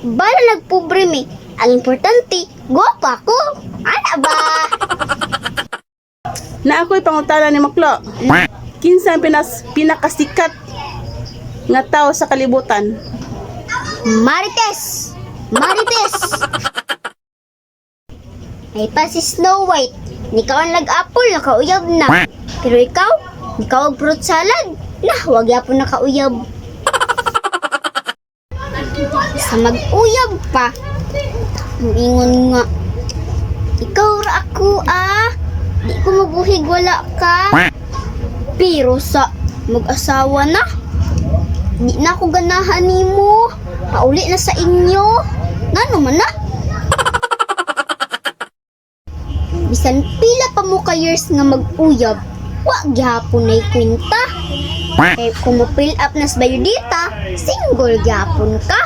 Bala nagpobre mi. Ang importante, gwapa ko. Ana ba? Na ako'y pangutana ni Maklo. Kinsa ang pinakasikat nga tao sa kalibutan? Marites! Marites! May pa si Snow White. Nikaw ang nag-apple, nakauyab na. Pero ikaw, nikaw ang fruit salad. Nah, wag yapon nakauyab. Sa mag-uyab pa, muingon nga, "Ikaw ra ako ah. Di ko mabuhig wala ka." Pero sa mag-asawa na, "Di na ako ganahan nimo. Pauli na sa inyo." Ngano man na? Bisan pila pa mo ka years nga mag-uyab, wa gihapon nay kwenta. Kay kung mo fill up na sa biodata, single gihapon ka.